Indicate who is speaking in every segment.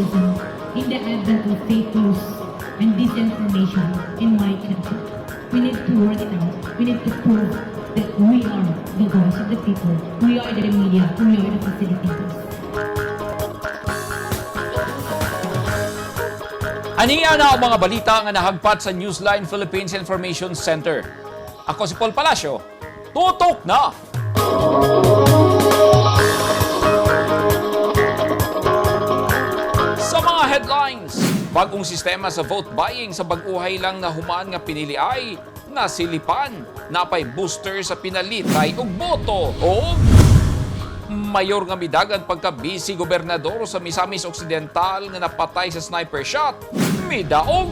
Speaker 1: journalism in the advent of fake news and disinformation in my country. We need to work it out. We need to prove that we are the voice of the people. We are the media. We are the facilitators.
Speaker 2: Aniya na ang mga balita nga nahagpat sa Newsline Philippines Information Center. Ako si Paul Palacio. Tutok na! Sa mga headlines, bagong sistema sa vote buying sa bag-uhay lang na human nga pinili ay nasilipan, napay booster sa pinalitay og boto o mayor nga midagan pagka busy gobernador sa Misamis Occidental nga napatay sa sniper shot, midaog.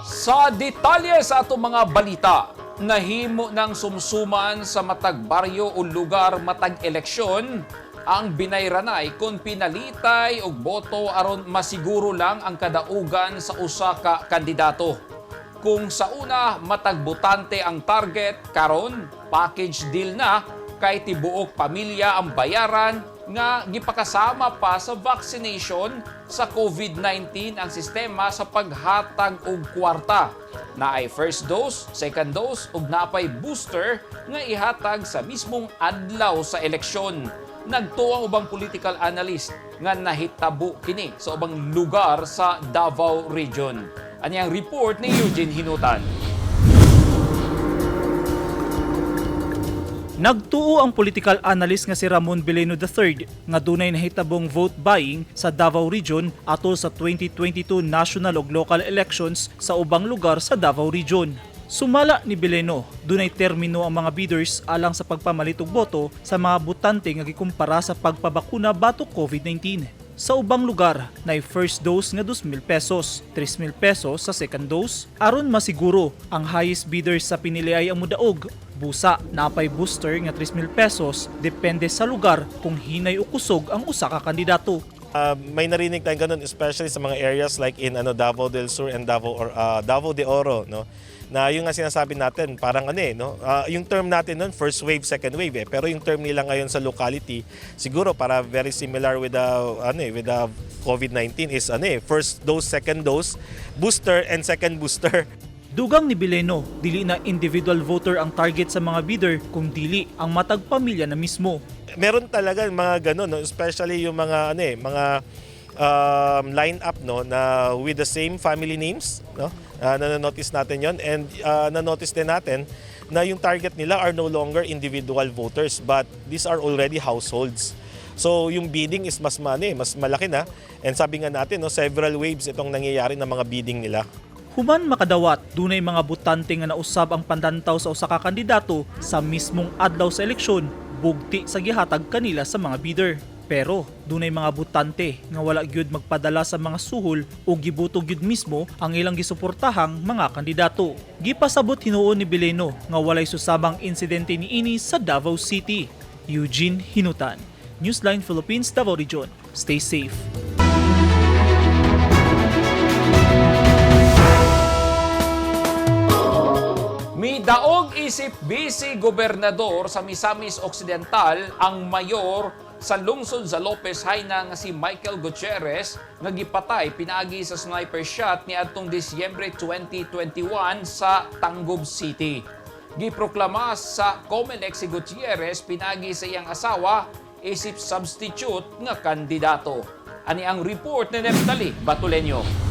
Speaker 2: Sa detalye sa atong mga balita, nahimo ng sumsuman sa matag baryo o lugar matag eleksyon ang binayranay kung pinalitay og boto aron masiguro lang ang kadaugan sa usa ka kandidato. Kung sa una matag botante ang target, karon package deal na kay tibuok pamilya ang bayaran nga gipakasama pa sa vaccination sa COVID-19 ang sistema sa paghatag og kwarta. Naay first dose, second dose ug napay booster nga ihatag sa mismong adlaw sa eleksyon. Nagtuo ang ubang political analyst nga nahitabo kini sa ubang lugar sa Davao Region. Ani ang report ni Eugene Hinutan.
Speaker 3: Nagtuo ang political analyst nga si Ramon Beleno III nga dunay nahitabong vote buying sa Davao Region atol sa 2022 national ug local elections sa ubang lugar sa Davao Region. Sumala ni Beleno, dunay termino ang mga bidders alang sa pagpamalit og boto sa mga botante nga gikumpara sa pagpabakuna batok COVID-19. Sa ubang lugar, nay first dose nga 2,000 pesos, 3,000 pesos sa second dose, aron masiguro ang highest bidder sa pinili ay ang mudaog. Busa, napay booster nga 3,000 pesos, depende sa lugar kung hinay o kusog ang usa ka kandidato.
Speaker 4: May narinig tayong ganun, especially sa mga areas like in ano, Davao del Sur and Davao or Davao de Oro, no? Na yung nga sinasabi natin, parang ano eh, no? Yung term natin noon, first wave, second wave eh. Pero yung term nila ngayon sa locality, siguro para very similar with the ano eh, with the COVID-19 is ano eh, first dose, second dose, booster and second booster.
Speaker 3: Dugang ni Bileno, dili na individual voter ang target sa mga bidder kung dili ang matag pamilya na mismo.
Speaker 4: Meron talaga mga ganun, no? Especially yung mga ano eh, mga line up, no, na with the same family names, no? Nanonotice natin 'yon and nanotice din natin na yung target nila are no longer individual voters but these are already households. So yung bidding is mas ano eh, mas malaki na, and sabi nga natin, no, several waves itong nangyayari ng mga bidding nila.
Speaker 3: Human makadawat, dunay mga botante nga nausab ang pandantaw sa usa ka kandidato sa mismong adlaw sa eleksyon, bugti sa gihatag kanila sa mga bidder. Pero dunay mga botante nga wala gyud magpadala sa mga suhol o gibuto gyud mismo ang ilang gisuportahang mga kandidato. Gipasabot hinuon ni Bileno nga walay susamang insidente niini sa Davao City. Eugene Hinutan, Newsline Philippines, Davao Region. Stay safe.
Speaker 2: Midaog isip busy gobernador sa Misamis Occidental ang mayor sa lungsod sa Lopez Haina nga si Michael Gutierrez nga gipatay pinaagi sa sniper shot niadtong Disyembre 2021 sa Tangub City. Giproklama sa COMELEC si Gutierrez pinaagi sa iyang asawa isip substitute nga kandidato. Ani ang report ni Neftali Batulenyo.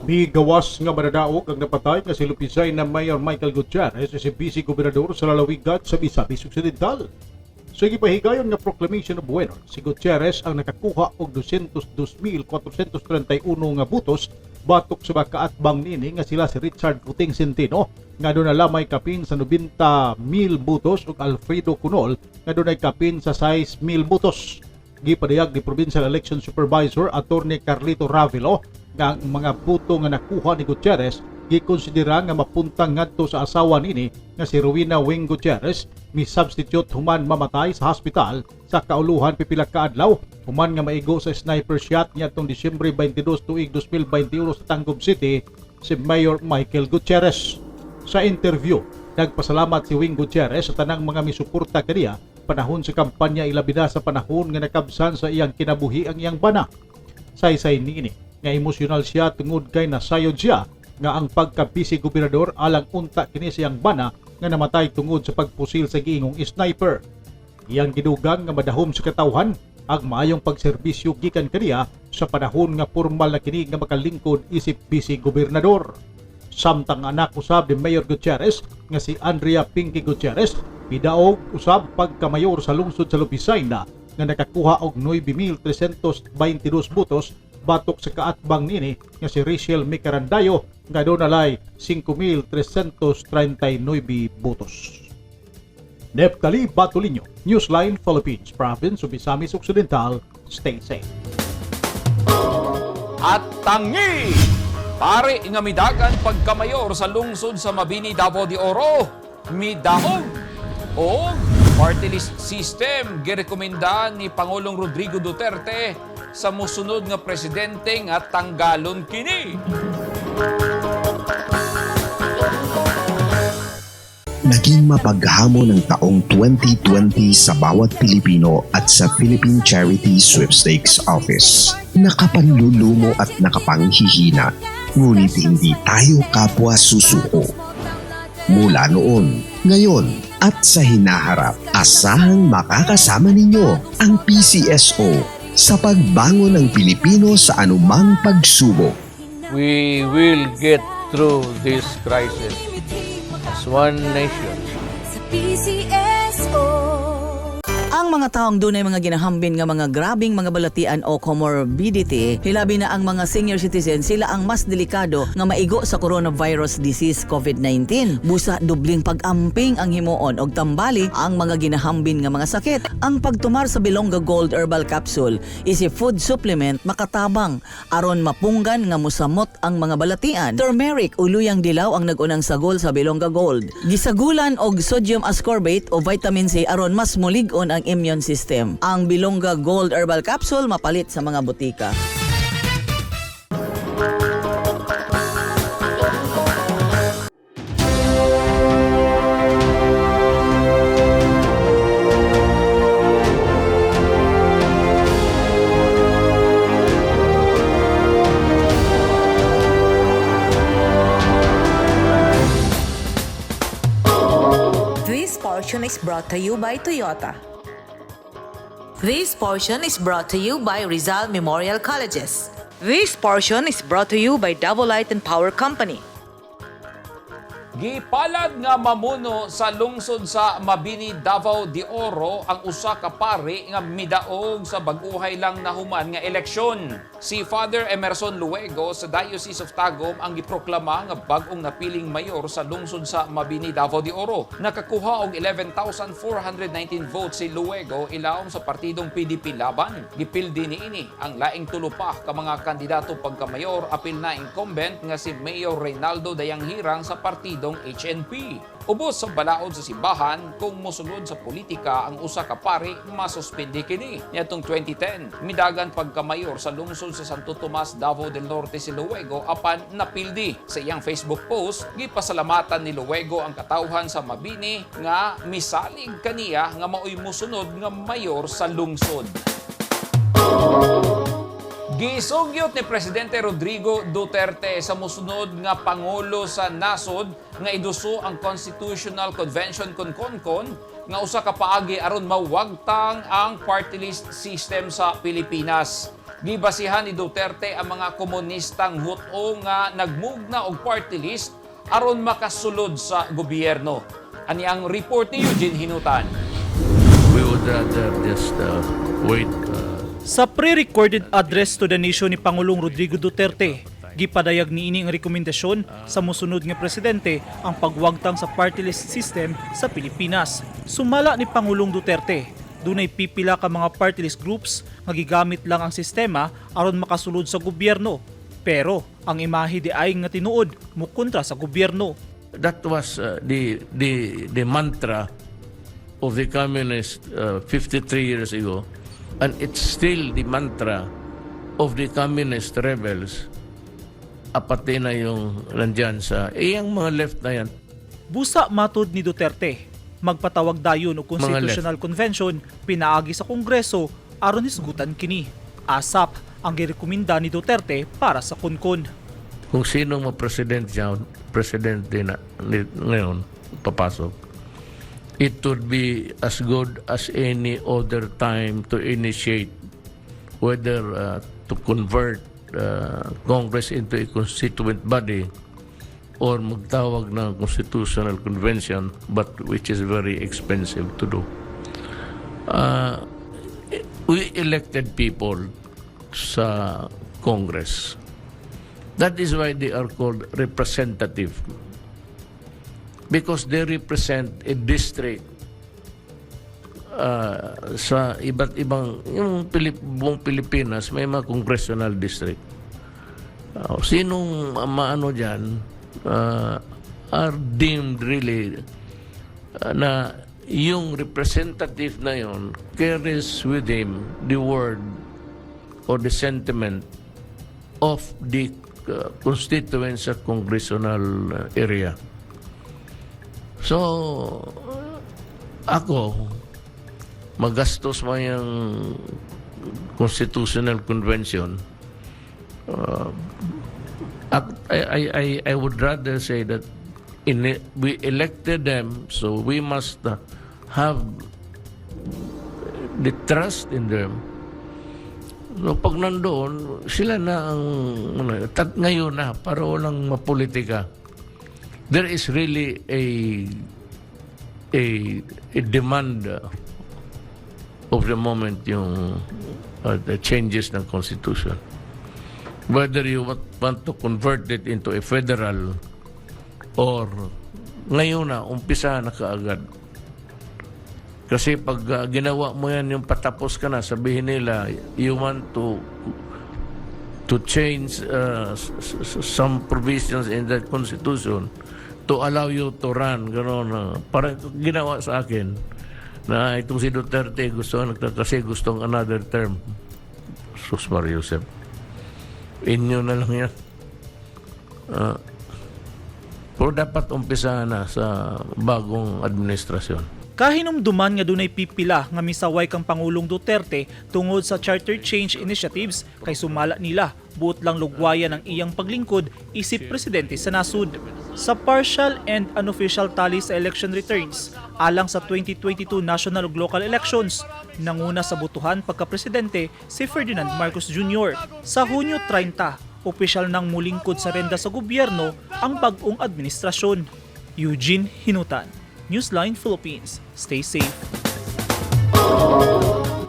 Speaker 5: Migawas nga manadaog ang napatay nga si Lupizay na Mayor Michael Gutierrez si Vice Gobernador sa lalawigan sa Misamis Occidental. Sa gipahigayon nga proclamation of winner, si Gutierrez ang nakakuha og 202,431 nga butos batok sa makaatbang nini nga sila si Richard Puting Centeno nga doon lamay kapin sa 90,000 butos ug Alfredo Cunol nga dunay kapin sa 6,000 butos. Gipadayag ni Provincial Election Supervisor Attorney Carlito Ravelo nga ang mga boto nga nakuha ni Gutierrez gikonsidera nga mapuntang ngadto sa asawa nini nga si Rowena Wing Gutierrez, mi substitute human mamatay sa hospital sa kauluhan pipila ka adlaw human nga maigo sa sniper shot niadtong Disyembre 22 tuig 2021 sa Tangub City. si Mayor Michael Gutierrez. Sa interview, nagpasalamat si Wing Gutierrez sa tanang mga misuporta kaniya panahon sa kampanya, ilabi na sa panahon nga nakabsan sa iyang kinabuhi ang iyang bana. Saysay niini nga emosyonal siya tungod kay nasayod siya nga ang pagka-vice gobernador alang unta kini siyang bana nga namatay tungod sa pagpusil sa giingong sniper. Iyang gidugang nga madahom sa katawhan ang maayong pagserbisyo gikan kaniya sa panahon nga formal na kini nga makalingkod isip vice gobernador. Samtang anak usab ni Mayor Gutierrez nga si Andrea Pinky Gutierrez midaog usab pagkamayor sa lungsod sa Lopisayna nga nakakuha og 9,322 botos batok sa kaatbang nini nga si Rachel Micarandayo nga dunay 5,339 botos. Neptali Batulinho, Newsline Philippines, Province of Misamis Occidental. Stay safe.
Speaker 2: At tangi! Pare nga midagan pagkamayor sa lungsod sa Mabini, Davao de Oro, midaog o party list system girekomenda ni Pangulong Rodrigo Duterte sa musunod nga presidente nga tanggalon kini.
Speaker 6: Naging mapaghamon ang taong 2020 sa bawat Pilipino at sa Philippine Charity Sweepstakes Office. Nakapanlulumo at nakapanghihina, ngunit hindi tayo kapwa susuko. Mula noon, ngayon, at sa hinaharap, asahang makakasama ninyo ang PCSO sa pagbangon ng Pilipino sa anumang pagsubok.
Speaker 7: We will get through this crisis as one nation.
Speaker 8: Sa PCSO.
Speaker 9: Ang mga taong dunay mga ginahambin nga mga grabing mga balatian o comorbidity, hilabi na ang mga senior citizen, sila ang mas delikado nga maigo sa coronavirus disease COVID-19. Busa dubling pag-amping ang himuon og tambali ang mga ginahambin nga mga sakit. Ang pagtumar sa Bilongga Gold Herbal Capsule is a food supplement makatabang aron mapunggan nga musamot ang mga balatian. Turmeric o luyang dilaw ang nag-unang sagol sa Bilongga Gold. Gisagulan og sodium ascorbate o vitamin C aron mas mulig-on ang immune system. Ang Bilongga Gold Herbal Capsule mapalit sa mga botika.
Speaker 10: This portion is brought to you by Toyota. This portion is brought to you by Rizal Memorial Colleges. This portion is brought to you by Davao Light and Power Company.
Speaker 2: Gipalad nga mamuno sa lungsod sa Mabini, Davao de Oro ang usa ka pari nga midaog sa bag-uhay lang nahuman nga eleksyon. Si Father Emerson Luego sa Diocese of Tagum ang giproklama nga bag-ong napiling mayor sa lungsod sa Mabini, Davao de Oro. Nakakuha og 11,419 votes si Luego ilawom sa partidong PDP Laban. Gipildi niini ang laing tulo pa ka mga kandidato pagkamayor apil na incumbent nga si Mayor Reynaldo Dayanghirang sa partidong HNP. Ubos sa balaod sa simbahan, kung mosulod sa politika ang usa ka pari, masuspindi kini. Niadtong 2010, midagan pagkamayor sa lungsod sa Santo Tomas, Davao del Norte si Luego apan napildi. Sa iyang Facebook post, gipasalamatan ni Luego ang katawhan sa Mabini nga misalig kaniya nga maoy mosunod nga mayor sa lungsod. Gisugyot ni Presidente Rodrigo Duterte sa musunod nga Pangulo sa nasod nga iduso ang Constitutional Convention kon CONCON nga usa ka paagi aron mawagtang ang party list system sa Pilipinas. Gibasihan ni Duterte ang mga komunistang huto nga nagmugna og party list aron makasulod sa gobyerno. Ani ang report ni Eugene Hinutan.
Speaker 7: We would rather just wait.
Speaker 3: Sa pre-recorded address to the nation ni Pangulong Rodrigo Duterte, gipadayag niini ang rekomendasyon sa musunod nga presidente ang pagwagtang sa party list system sa Pilipinas. Sumala ni Pangulong Duterte, dunay pipila ka mga party list groups nga gigamit lang ang sistema aron makasulod sa gobyerno. Pero ang imahe diay nga tinuod mukontra sa gobyerno.
Speaker 7: That was the mantra of the communists 53 years ago, and it's still the mantra of the communist rebels Apathy na yung nandyan sa, eh, yung mga left na yan.
Speaker 3: Busa matud ni Duterte, magpatawag dayon og constitutional convention pinaagi sa Kongreso aron hisgutan kini. ASAP ang girekomenda ni Duterte para sa kunkon.
Speaker 7: Kung sino mo president siya, presidente na ngayon, papasok, it would be as good as any other time to initiate whether to convert Congress into a constituent body or magtawag ng constitutional convention, but which is very expensive to do. We elected people sa Congress. That is why they are called representative. Because they represent a district sa iba't ibang, yung buong Pilipinas, may mga congressional district. Sinong maano dyan are deemed really na yung representative na yon carries with him the word or the sentiment of the constituents sa congressional area. So, ako, magastos man yung constitutional convention, I would rather say that we elected them, so we must have the trust in them. So pag nandoon, sila na ang, ano, ngayon na, para walang mapolitika. There is really a demand of the moment yung the changes ng Constitution. Whether you want to convert it into a federal or ngayon na, umpisa na kaagad. Kasi pag ginawa mo yan yung patapos ka na, sabihin nila, you want to change some provisions in that constitution to allow you to run, gano'n. Parang ginawa sa akin na itong si Duterte gusto, kasi gustong another term. Sus Maria Josep. Inyo na lang yan. Pero dapat umpisa na sa bagong administrasyon.
Speaker 3: Kahinumduman nga dunay pipila nga misaway kang Pangulong Duterte tungod sa charter change initiatives kay sumala nila buot lang lugwayan ang iyang paglingkod isip presidente sa nasud. Sa partial and unofficial tally sa election returns alang sa 2022 national ug local elections, nanguna sa botohan pagka-presidente si Ferdinand Marcos Jr. Sa Hunyo 30, opisyal nang mulingkod sa renda sa gobyerno ang bag-ong administrasyon. Eugene Hinutan, Newsline Philippines. Stay safe.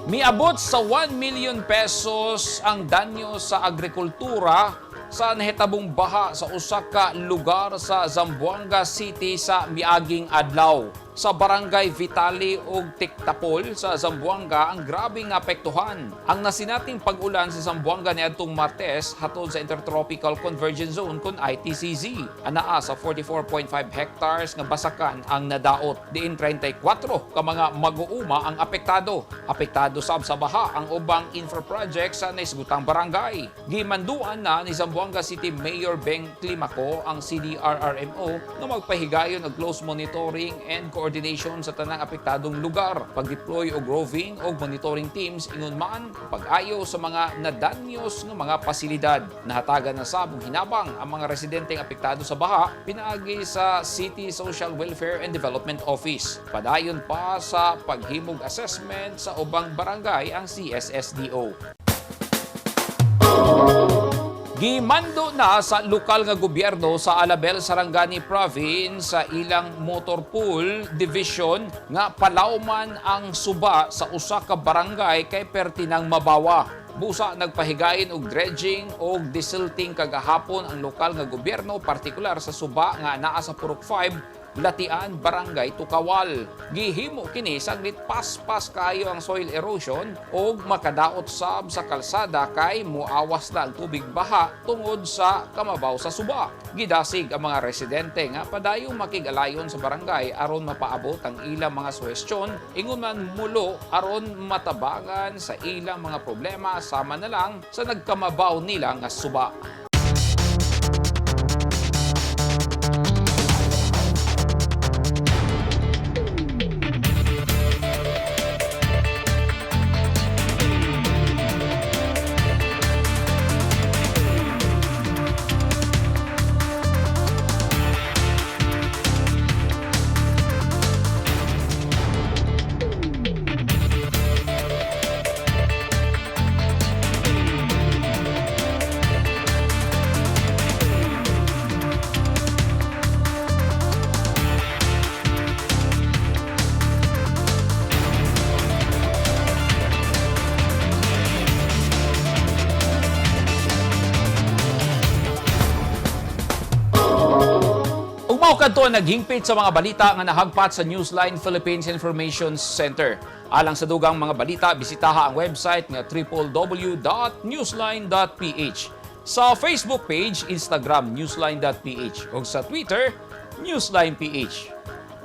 Speaker 2: Miabot sa 1 million pesos ang danyo sa agrikultura sa nahitabong baha sa usa ka lugar sa Zamboanga City sa miaging adlaw. Sa Barangay Vitali ug Tiktapol sa Zamboanga ang grabeng apektuhan. Ang nasinating pag-ulan sa Zamboanga niadtong Martes hatod sa Intertropical Convergence Zone kon ITCZ. Anaa sa 44.5 hectares nga basakan ang nadaot. Diin 34 ka mga mag-uuma ang apektado. Apektado sab sa baha ang ubang infra project sa naisgutang barangay. Gimanduan na ni Zamboanga City Mayor Beng Climaco ang CDRRMO nga magpahigayon og close monitoring and coordination sa tanang apektadong lugar. Pag-deploy og roving og monitoring teams ingon man pag-ayo sa mga nadanyos nga mga pasilidad. Nahatagan na sab og hinabang ang mga residenteng apektado sa baha pinaagi sa City Social Welfare and Development Office. Padayon pa sa paghimog assessment sa ubang barangay ang CSSDO. Gimando na sa lokal nga gobyerno sa Alabel, Sarangani Province sa ilang motor pool division nga palawman ang suba sa usa ka barangay kay pertinang mabawa. Busa nagpahigayon og dredging og desilting kagahapon ang lokal nga gobyerno, partikular sa suba nga naa sa Purok 5, Latian, Barangay Tukawal. Gihimo kini saglit paspas kayo ang soil erosion og makadaot sab sa kalsada kay muawas na ang tubig baha tungod sa kamabaw sa suba. Gidasig ang mga residente nga padayong makig-alayon sa barangay aron mapaabot ang ilang mga suhestyon ingon man mulo aron matabangan sa ilang mga problema sama na lang sa nagkamabaw nila nga suba. Mao kadto ang naghingpit sa mga balita nga nahagpat sa Newsline Philippines Information Center. Alang sa dugang mga balita, bisitaha ang website nga www.newsline.ph. Sa Facebook page, Instagram newsline.ph ug sa Twitter, newsline.ph.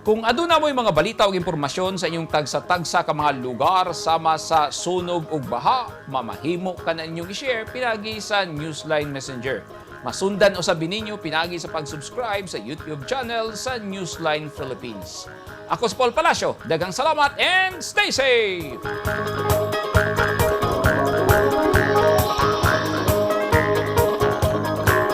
Speaker 2: Kung aduna mo'y mga balita o impormasyon sa inyong tagsa-tagsa ka mga lugar sama sa sunog ug baha, mamahimo ka na inyong i-share pinagi sa Newsline Messenger. Masundan usab ninyo pinagi sa pag-subscribe sa YouTube channel sa Newsline Philippines. Ako si Paul Palacio. Daghang salamat and stay safe!